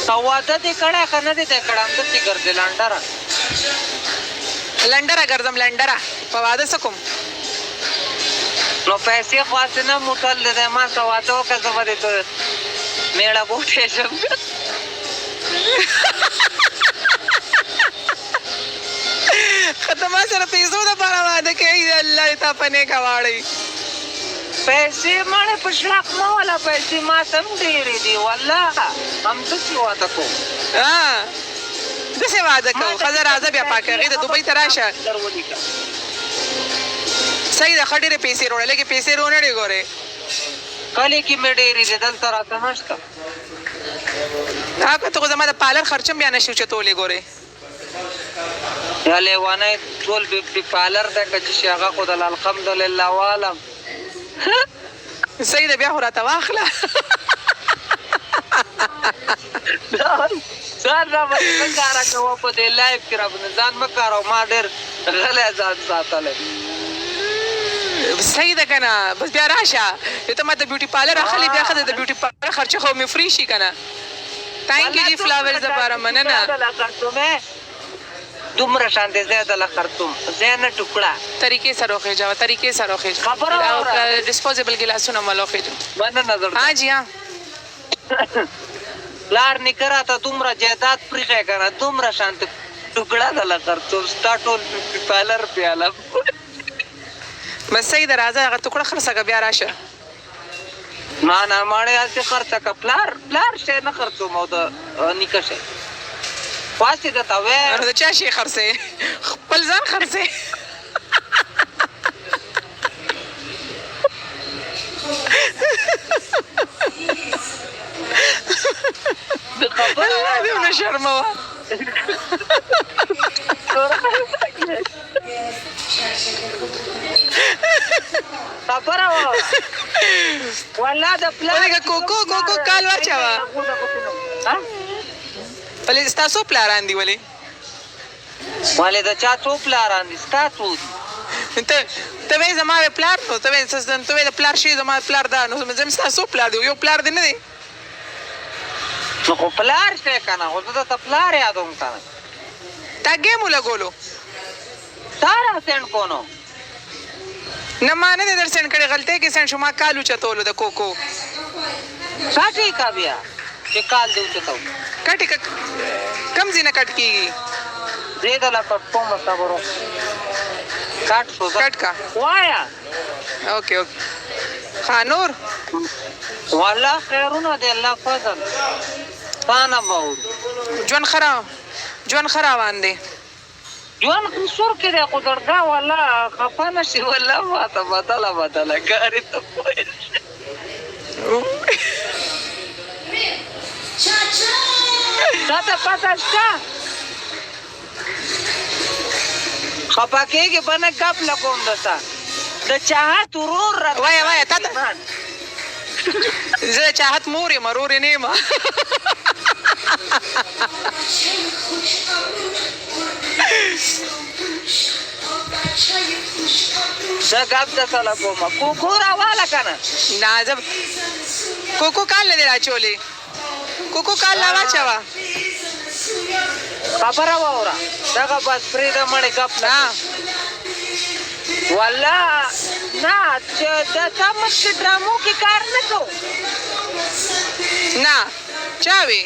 او واده دې کړی که نه دې دی کړی؟ همداسې ګرځې لنډره. لنډره ګرځم لنډره، په واده څه کوم؟ نو پیسې خو هسې نه موټل دې دی، ما سره واده وکړه، زه به دې ته مېړه ګوټی شم. خو ته ما سره پیسو دپاره واده کوې، الله دې تا په نېکه واړوي. پیسې مړې په شړق مه وله، پیسې ما ته هم ډېرې دي والله، همداسې واده کوم. ها داسې واده ما کوو، ته ښځه چې راځه کومې بیا پیسې پاکه هغې ده هغه دوبۍ به ته ستا راشه. در ولیکم. صحیح ده، ښه ډېرې پیسې روړه، لږې پیسې رونړې ګورې. کلي کې مې ډېرې دي، دلته راته نشته. ها که ته خو زما د پالر خرچه هم بیا نه شې اوچتولی ګورې. یا لیوانی ټول بیوټي پالر ده که چې هغه خو د الحمدلله والم. صحیح ده، بیا خو راته واخله. ځان را باندې مه کاره کوه، په دې لایف کې را باندې ځان مه کاروه، ما ډېر غلی ځان ساتلی. صحیح ده کنه، بس بیا راشه چې ته ماته بیوټي پالر اخلي، بیا ښه ده، د بیوټي پالر خرچه خو مې فري شي کنه. ثانک یو والله جی فلاورز دومره لپاره شانتې مننه. ټوکړه دله خرڅومه، دومره شانتې زه دله خرڅوم، زه نه ټوکړه. طریقې سره وخېژه، طریقې سره وخېژه. خبره واوره. ډسپوزیبل ګلاسونه مل وخېژه. مننه زړګا. ها جی ها. پلار نیکه راته دومره جایداد پریښی کنه، دومره شانتې ټوکړه دله خرڅوم، ستا ټول بیوټي پالر پیاله. بس صحیح ده، راځه هغه ټوکړه خرڅه که بیا راشه. نه نه ماڼۍ هسې خرڅه که، پلار پلار شی نه خرڅوم او د نیکه شی خو هسې درته وایم. نو د چا شی خرڅې؟ خپل ځان خرڅې؟ د خبره الله دې ونه شرموه. خبره واوره والله د پلار ولګه چې کوم کوکو پلار کوکو کال واچوه. ها؟ ولې ستا څو پلاران دي ولې؟ ولې د چا څو پلاران دي؟ ستا څو دي؟ ته ته وې زما وې پلار، نو ته وې ته وې د پلار شي، زما پلار دا، نو زم ستا څو پلار دی؟ یو پلار دی نه دی؟ نو خو پلار شی که نه، خو زه درته پلار یادوم که نه. تا ګیم ولګولو؟ تا را سینډ کو نو. نه ما نه دی در سینډ کړی، غلطۍ کې سینډ شو، ما کال اوچتولو د کوکو. کټ یې کا بیا چې کال دې اوچتو. کټ یې که کوم ځای نه کټ کیږي؟ زه یې درله کټ کوم، صبر وکړه. کټ شو ځه. کټ کا. وایه. اوکې اوکې ښه نور؟ والله خیرونه دی الله فضل تا نه به اورو. ژوند ښه ژوند ښه روان دی. ژوند خو سور کې دی خو زړګا والله خفه نه شي، والله ماته بدله بدله کاري ته پوه شې. تا ته پته شته خفه کېږي به نه، ګپ لګوم درته د چاهت ورور راته. وایه وایه تا ته زه د چاهت مور یم، ورور یې نه یم. زه ګپ درته لګوم، کوکو راواله که نه. نه زه کوکو کال نه دی راچولی، کوکو کال لا واچوه. خبره واوره، دغه بس پرېږده مړې ګپ لګوم. والله نه چې د تا مخکې ډرامو کې کار نه کوو. نه چا وی؟